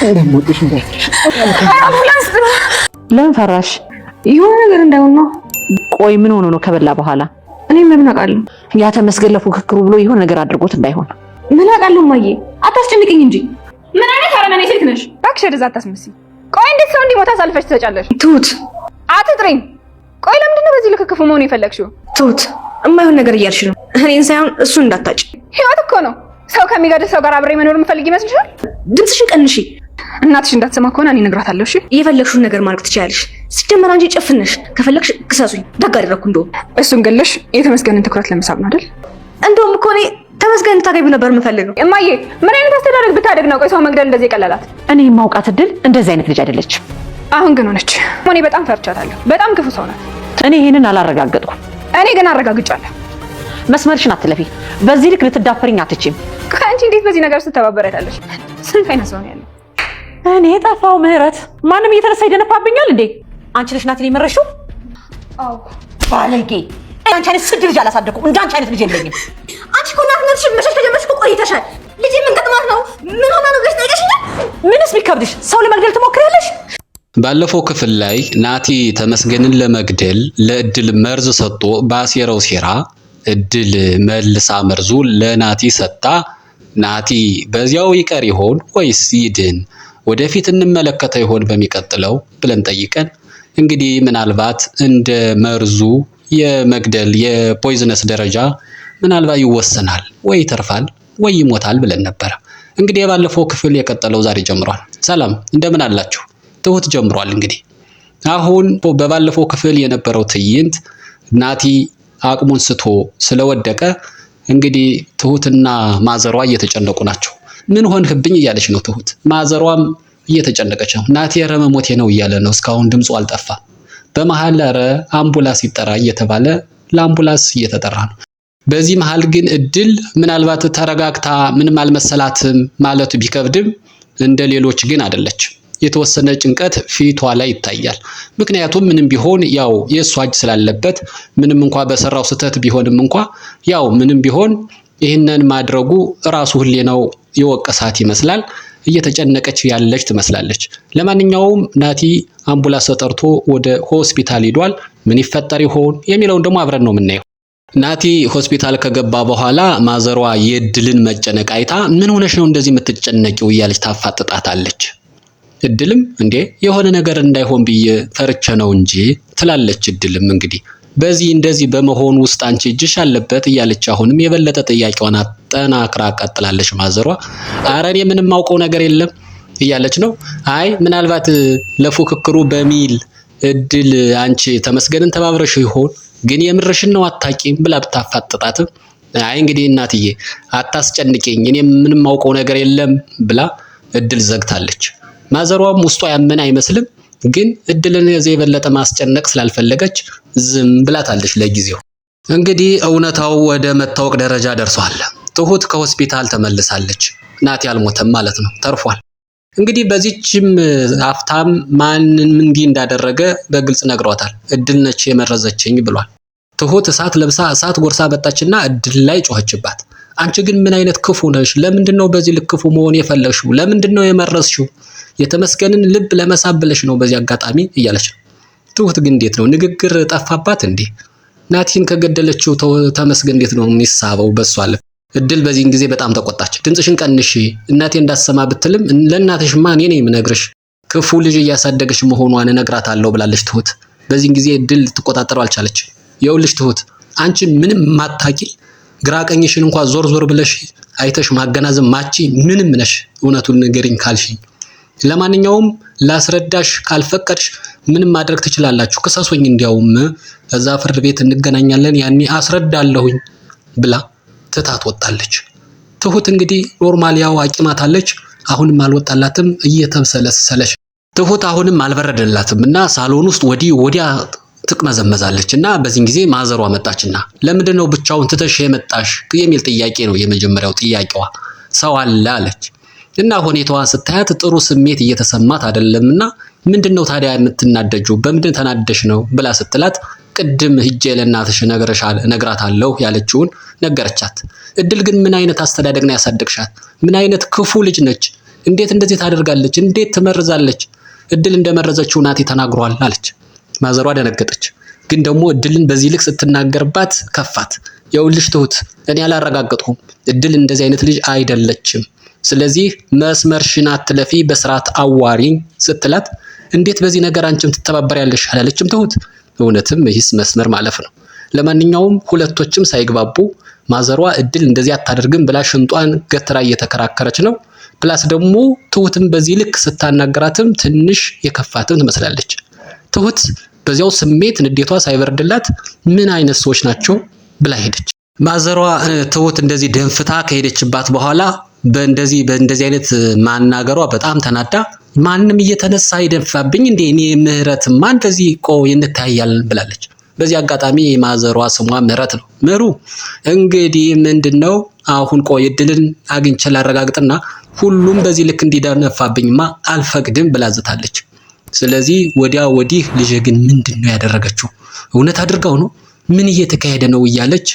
እንደምወድሽ እንዳትረሽ። አምቡላንስ! ለምን ፈራሽ? የሆነ ነገር እንዳይሆን ነው። ቆይ ምን ሆኖ ነው ከበላ በኋላ? እኔ ምን አውቃለሁ? ያ ተመስገን ለፉክክሩ ብሎ የሆነ ነገር አድርጎት እንዳይሆን። ምን አውቃለሁ እማዬ፣ አታስጨንቅኝ እንጂ። ምን አይነት አረመኔ ሴት ነሽ? እባክሽ ወደዛ አታስመስይ። ቆይ እንዴት ሰው እንዲሞት አሳልፈሽ ትሰጫለሽ? ትሁት አትጥሪኝ። ቆይ ለምንድን ነው በዚህ ልክ ክፉ መሆን የፈለግሽው? ትሁት እማይሆን ነገር እያልሽ ነው። እኔን ሳይሆን እሱን እንዳታጭ። ህይወት እኮ ነው። ሰው ከሚገድል ሰው ጋር አብሬ መኖር የምፈልግ ይመስልሻል? ድምፅሽን ቀንሺ። እናትሽ እንዳትሰማ ከሆነ እኔ እነግራታለሁ። እሺ፣ የፈለግሽውን ነገር ማድረግ ትችያለሽ። ሲጀመር አንቺ ጭፍን ነሽ። ከፈለግሽ ክሰሱኝ። ደግ አደረግኩ። እንደውም እሱን ገለሽ የተመስገንን ትኩረት ለመሳብ ነው አይደል? እንደውም እኮ እኔ ተመስገን እንድታገቢው ነበር የምፈልገው። እማዬ ምን አይነት አስተዳደግ ብታደግ ነው ቆይ ሰው መግደል እንደዚህ የቀለላት? እኔ የማውቃት እድል እንደዚህ አይነት ልጅ አይደለችም። አሁን ግን ሆነች። እኔ በጣም ፈርቻታለሁ። በጣም ክፉ ሰው ናት። እኔ ይሄንን አላረጋገጥኩም። እኔ ግን አረጋግጫለሁ። መስመርሽን አትለፊ። በዚህ ልክ ልትዳፈሪኝ አትችይም። ከአንቺ እንዴት በዚህ ነገር ስትተባበሪያታለሽ? ስንት አይነት ሰው ነው ያለው? እኔ ጠፋው ምህረት፣ ማንም እየተነሳ ይደነፋብኛል እንዴ? አንቺ ነሽ ናቲን የመረሽው? አዎ። ባለጌ! አንቺ አይነት ስድ ልጅ አላሳደኩም። እንደ አንቺ አይነት ልጅ የለኝም። አንቺ እኮ እናትነትሽን መሸሽ ከጀመርሽ እኮ ቆይተሻል። ልጄ ምን ገጥሟት ነው? ምን ሆና ነው ብለሽ ጠይቀሽኛል? ምንስ ቢከብድሽ ሰው ለመግደል ትሞክሪያለሽ? ባለፈው ክፍል ላይ ናቲ ተመስገንን ለመግደል ለእድል መርዝ ሰጥቶ ባሴረው ሴራ እድል መልሳ መርዙ ለናቲ ሰጥታ፣ ናቲ በዚያው ይቀር ይሆን ወይስ ይድን? ወደፊት እንመለከተው ይሆን በሚቀጥለው ብለን ጠይቀን፣ እንግዲህ ምናልባት እንደ መርዙ የመግደል የ poisonous ደረጃ ምናልባት ይወሰናል፣ ወይ ይተርፋል ወይ ይሞታል ብለን ነበረ። እንግዲህ የባለፈው ክፍል የቀጠለው ዛሬ ጀምሯል። ሰላም እንደምን አላችሁ? ትሁት ጀምሯል። እንግዲህ አሁን በባለፈው ክፍል የነበረው ትዕይንት ናቲ አቅሙን ስቶ ስለወደቀ እንግዲህ ትሁትና ማዘሯ እየተጨነቁ ናቸው። ምን ሆንህብኝ እያለች ነው ትሁት። ማዘሯም እየተጨነቀች ነው። ናቲ ኧረ መሞቴ ነው እያለ ነው። እስካሁን ድምፁ አልጠፋ። በመሀል ኧረ አምቡላንስ ይጠራ እየተባለ ለአምቡላንስ እየተጠራ ነው። በዚህ መሀል ግን እድል ምናልባት ተረጋግታ ምንም አልመሰላትም ማለቱ ቢከብድም እንደ ሌሎች ግን አይደለችም። የተወሰነ ጭንቀት ፊቷ ላይ ይታያል። ምክንያቱም ምንም ቢሆን ያው የእሷ እጅ ስላለበት ምንም እንኳ በሰራው ስህተት ቢሆንም እንኳ ያው ምንም ቢሆን ይህንን ማድረጉ ራሱ ሕሊናው የወቀሳት ይመስላል። እየተጨነቀች ያለች ትመስላለች። ለማንኛውም ናቲ አምቡላንስ ተጠርቶ ወደ ሆስፒታል ሂዷል። ምን ይፈጠር ይሆን የሚለውን ደግሞ አብረን ነው የምናየው። ናቲ ሆስፒታል ከገባ በኋላ ማዘሯ የእድልን መጨነቅ አይታ ምን ሆነሽ ነው እንደዚህ የምትጨነቂው እያለች ታፋጥጣታለች። እድልም እንዴ የሆነ ነገር እንዳይሆን ብዬ ፈርቼ ነው እንጂ ትላለች። እድልም እንግዲህ በዚህ እንደዚህ በመሆን ውስጥ አንቺ እጅሽ አለበት እያለች አሁንም የበለጠ ጥያቄዋን አጠናክራ ቀጥላለች። ማዘሯ አረ እኔ ምንም ማውቀው ነገር የለም እያለች ነው። አይ ምናልባት ለፉክክሩ በሚል እድል አንቺ ተመስገንን ተባብረሽ ይሆን ግን የምርሽን ነው አታቂም ብላ ብታፋጥጣትም አይ እንግዲህ እናትዬ አታስጨንቂኝ፣ እኔ ምንም ማውቀው ነገር የለም ብላ እድል ዘግታለች። ማዘሯም ውስጧ ያመነ አይመስልም። ግን እድልን የዚህ የበለጠ ማስጨነቅ ስላልፈለገች ዝም ብላታለች ለጊዜው። እንግዲህ እውነታው ወደ መታወቅ ደረጃ ደርሷል። ትሁት ከሆስፒታል ተመልሳለች። ናቲ አልሞተም ማለት ነው፣ ተርፏል። እንግዲህ በዚችም አፍታም ማንን እንዲህ እንዳደረገ በግልጽ ነግሯታል። እድል ነች የመረዘችኝ ብሏል። ትሁት እሳት ለብሳ እሳት ጎርሳ መጣችና እድል ላይ ጮኸችባት። አንቺ ግን ምን አይነት ክፉ ነሽ? ለምንድን ነው በዚህ ልክ ክፉ መሆን የፈለግሽው? ለምንድን ነው የመረዝሽው? የተመስገንን ልብ ለመሳብ ብለሽ ነው በዚህ አጋጣሚ እያለች ነው። ትሁት ግን እንዴት ነው ንግግር ጠፋባት እንዴ? ናቲን ከገደለችው ተመስገን እንዴት ነው የሚሳበው በሷ ልብ? እድል በዚህን ጊዜ በጣም ተቆጣች። ድምፅሽን ቀንሺ እናቴ እንዳሰማ ብትልም ለእናትሽማ እኔ ነኝ የምነግርሽ ክፉ ልጅ እያሳደገች መሆኗን እነግራታለሁ ብላለች ትሁት። በዚህን ጊዜ እድል ልትቆጣጠረው አልቻለች። የውልሽ ትሁት አንቺ ምንም ማታቂ ግራ ቀኝሽን እንኳ ዞር ዞር ብለሽ አይተሽ ማገናዘብ ማቺ ምንም ነሽ፣ እውነቱን ንገሪኝ ካልሽኝ ለማንኛውም ላስረዳሽ ካልፈቀድሽ ምንም ማድረግ ትችላላችሁ፣ ክሰሱኝ፣ እንዲያውም እዛ ፍርድ ቤት እንገናኛለን፣ ያኔ አስረዳለሁኝ ብላ ትታት ወጣለች። ትሁት እንግዲህ normal ያው አቂማታለች። አሁንም አልወጣላትም፣ እየተብሰለሰለች ትሁት አሁንም አልበረደላትም እና ሳሎን ውስጥ ወዲህ ወዲያ ትቅመዘመዛለች። እና በዚህን ጊዜ ማዘሯ መጣችና ለምንድን ነው ብቻውን ትተሽ የመጣሽ የሚል ጥያቄ ነው የመጀመሪያው ጥያቄዋ። ሰው አለ አለች። እና ሁኔታዋን ስታያት ጥሩ ስሜት እየተሰማት አይደለምና ምንድን ነው ታዲያ የምትናደጂው? በምንድን ተናደሽ ነው ብላ ስትላት ቅድም ሂጄ ለእናትሽ እነግራታለሁ ያለችውን ነገረቻት። እድል ግን ምን አይነት አስተዳደግ ነው ያሳደግሻት? ምን አይነት ክፉ ልጅ ነች? እንዴት እንደዚህ ታደርጋለች? እንዴት ትመርዛለች? እድል እንደመረዘችው ናቲ ተናግሯል አለች። ማዘሯ ደነገጠች። ግን ደግሞ እድልን በዚህ ልክ ስትናገርባት ከፋት። የውልሽ ትሁት፣ እኔ አላረጋገጥኩም። እድል እንደዚህ አይነት ልጅ አይደለችም። ስለዚህ መስመርሽን አትለፊ፣ በስርዓት አዋሪኝ ስትላት እንዴት በዚህ ነገር አንቺም ትተባበሪያለሽ አላለችም ትሁት። እውነትም ይህስ መስመር ማለፍ ነው። ለማንኛውም ሁለቶችም ሳይግባቡ ማዘሯ እድል እንደዚህ አታደርግም ብላ ሽንጧን ገትራ እየተከራከረች ነው። plus ደግሞ ትሁትም በዚህ ልክ ስታናገራትም ትንሽ የከፋትም ትመስላለች። ትሁት በዚያው ስሜት ንዴቷ ሳይበርድላት ምን አይነት ሰዎች ናቸው ብላ ሄደች። ማዘሯ ትሁት እንደዚህ ደንፍታ ከሄደችባት በኋላ በእንደዚህ አይነት ማናገሯ በጣም ተናዳ ማንም እየተነሳ ይደንፋብኝ እንዴ እኔ ምህረትማ እንደዚህ ቆይ እንታያለን ብላለች። በዚህ አጋጣሚ ማዘሯ ስሟ ምህረት ነው። ምህሩ እንግዲህ ምንድነው አሁን ቆይ እድልን አግኝቼ ላረጋግጥና ሁሉም በዚህ ልክ እንዲደነፋብኝማ አልፈቅድም ብላ ዝታለች። ስለዚህ ወዲያ ወዲህ ልጅ ግን ምንድን ነው ያደረገችው? እውነት አድርገው ነው? ምን እየተካሄደ ነው? እያለች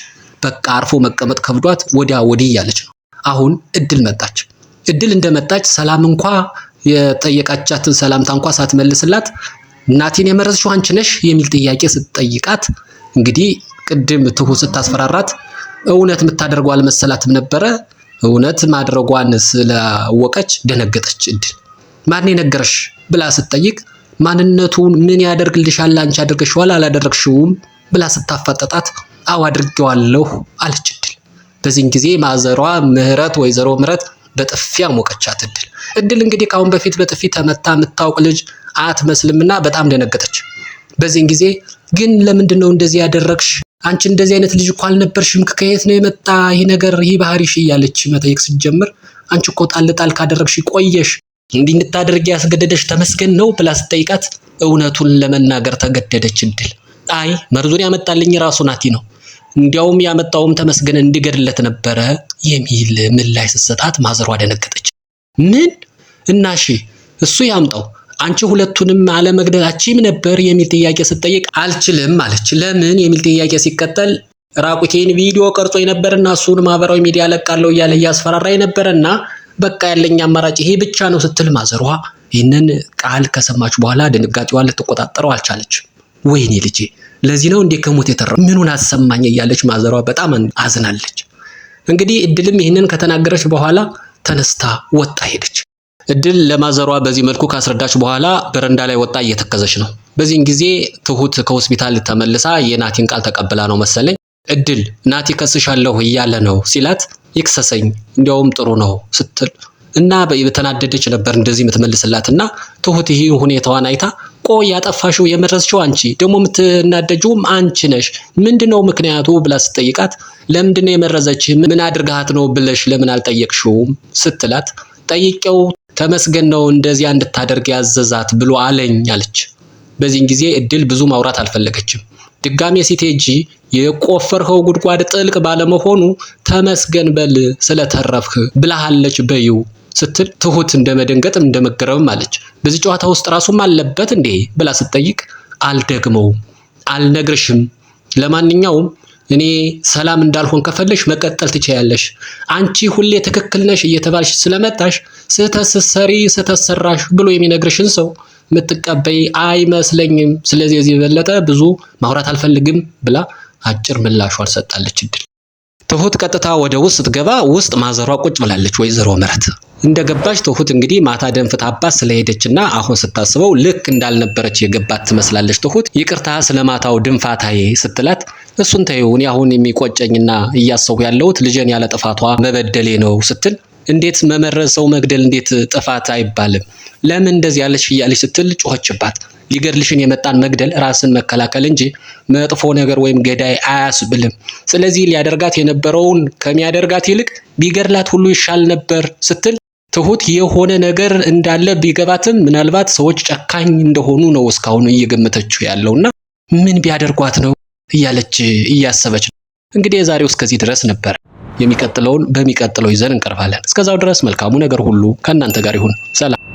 በቃ አርፎ መቀመጥ ከብዷት ወዲያ ወዲህ እያለች ነው። አሁን እድል መጣች። እድል እንደመጣች ሰላም እንኳ የጠየቃቻትን ሰላምታ እንኳ ሳትመልስላት እናቴን የመረዝሽው አንቺ ነሽ የሚል ጥያቄ ስትጠይቃት እንግዲህ ቅድም ትሁት ስታስፈራራት እውነት የምታደርገው አልመሰላትም ነበረ። እውነት ማድረጓን ስላወቀች ደነገጠች። እድል ማን የነገረሽ ብላ ስትጠይቅ ማንነቱን ምን ያደርግልሻል አንቺ አድርገሽዋል አላደረግሽውም ብላ ስታፋጠጣት አዎ አድርጌዋለሁ አለች እድል። በዚህን ጊዜ ማዘሯ ምህረት ወይዘሮ ምህረት በጥፊ አሞቀቻት እድል። እድል እንግዲህ ከአሁን በፊት በጥፊ ተመታ የምታውቅ ልጅ አትመስልምና በጣም ደነገጠች። በዚህን ጊዜ ግን ለምንድን ነው እንደዚህ ያደረግሽ? አንቺ እንደዚህ አይነት ልጅ እኮ አልነበርሽም። ከየት ነው የመጣ ይህ ነገር ይህ ባህሪሽ? እያለች መጠየቅ ስትጀምር አንቺ እኮ ጣል ጣል ካደረግሽ ቆየሽ፣ እንዲህ እንድታደርጊ ያስገደደሽ ተመስገን ነው ብላ ስትጠይቃት እውነቱን ለመናገር ተገደደች እድል። አይ መርዙን ያመጣልኝ ራሱ ናቲ ነው፣ እንዲያውም ያመጣውም ተመስገን እንዲገድለት ነበረ የሚል ምላሽ ስትሰጣት ማዘሯ ደነገጠች። ምን እና እሺ እሱ ያምጣው አንቺ ሁለቱንም አለመግደላችም ነበር የሚል ጥያቄ ስትጠይቅ አልችልም አለች። ለምን የሚል ጥያቄ ሲቀጠል ራቁቴን ቪዲዮ ቀርጾ የነበረና እሱን ማህበራዊ ሚዲያ ለቃለው እያለ እያስፈራራ የነበረና በቃ ያለኝ አማራጭ ይሄ ብቻ ነው ስትል ማዘሯ ይህንን ቃል ከሰማች በኋላ ድንጋጤዋን ልትቆጣጠረው አልቻለች። ወይኔ ልጄ ለዚህ ነው እንዴ ከሞት የተረፈው? ምኑን አሰማኝ እያለች ማዘሯ በጣም አዝናለች። እንግዲህ እድልም ይህንን ከተናገረች በኋላ ተነስታ ወጣ ሄደች። እድል ለማዘሯ በዚህ መልኩ ካስረዳች በኋላ በረንዳ ላይ ወጣ እየተከዘች ነው። በዚህን ጊዜ ትሁት ከሆስፒታል ተመልሳ የናቲን ቃል ተቀብላ ነው መሰለኝ እድል ናቲ ከስሻለሁ እያለ ነው ሲላት ይክሰሰኝ እንዲያውም ጥሩ ነው ስትል እና በተናደደች ነበር እንደዚህ የምትመልስላት እና ትሁት ይህ ሁኔታዋን አይታ ቆይ ያጠፋሽው የመረዝሽው አንቺ ደግሞ የምትናደጂውም አንቺ ነሽ፣ ምንድነው ምክንያቱ ብላ ስትጠይቃት ለምንድነው የመረዘች ምን አድርጋት ነው ብለሽ ለምን አልጠየቅሽውም ስትላት ጠይቄው ተመስገን ነው እንደዚያ እንድታደርግ ያዘዛት ብሎ አለኝ አለች። በዚህን ጊዜ እድል ብዙ ማውራት አልፈለገችም። ድጋሜ ሲቴጂ የቆፈርኸው ጉድጓድ ጥልቅ ባለመሆኑ ተመስገን በል ስለተረፍህ ብላሃለች በይው ስትል ትሁት እንደመደንገጥም እንደመገረምም አለች። በዚህ ጨዋታ ውስጥ ራሱም አለበት እንዴ ብላ ስትጠይቅ አልደግመውም፣ አልነግርሽም። ለማንኛውም እኔ ሰላም እንዳልሆን ከፈለሽ መቀጠል ትችያለሽ። አንቺ ሁሌ ትክክል ነሽ እየተባልሽ ስለመጣሽ ስህተት ስትሰሪ ስህተት ሰራሽ ብሎ የሚነግርሽን ሰው የምትቀበይ አይመስለኝም። ስለዚህ የዚህ የበለጠ ብዙ ማውራት አልፈልግም ብላ አጭር ምላሿን ሰጣለች። እድል ትሁት ቀጥታ ወደ ውስጥ ስትገባ ውስጥ ማዘሯ ቁጭ ብላለች። ወይዘሮ ምህረት እንደገባች ትሁት እንግዲህ ማታ ደንፍታባት ስለሄደችና አሁን ስታስበው ልክ እንዳልነበረች የገባት ትመስላለች። ትሁት ይቅርታ ስለማታው ድንፋታዬ ስትላት እሱን ተይው፣ እኔ አሁን የሚቆጨኝና እያሰብኩ ያለሁት ልጄን ያለ ጥፋቷ መበደሌ ነው ስትል እንዴት መመረዝ ሰው መግደል እንዴት ጥፋት አይባልም? ለምን እንደዚህ ያለች እያለች ስትል ጮኸችባት። ሊገድልሽን የመጣን መግደል ራስን መከላከል እንጂ መጥፎ ነገር ወይም ገዳይ አያስብልም። ስለዚህ ሊያደርጋት የነበረውን ከሚያደርጋት ይልቅ ቢገድላት ሁሉ ይሻል ነበር ስትል ትሁት የሆነ ነገር እንዳለ ቢገባትም ምናልባት ሰዎች ጨካኝ እንደሆኑ ነው እስካሁን እየገመተችው ያለውና ምን ቢያደርጓት ነው እያለች እያሰበች ነው። እንግዲህ የዛሬው እስከዚህ ድረስ ነበር። የሚቀጥለውን በሚቀጥለው ይዘን እንቀርባለን። እስከዛው ድረስ መልካሙ ነገር ሁሉ ከእናንተ ጋር ይሁን። ሰላም።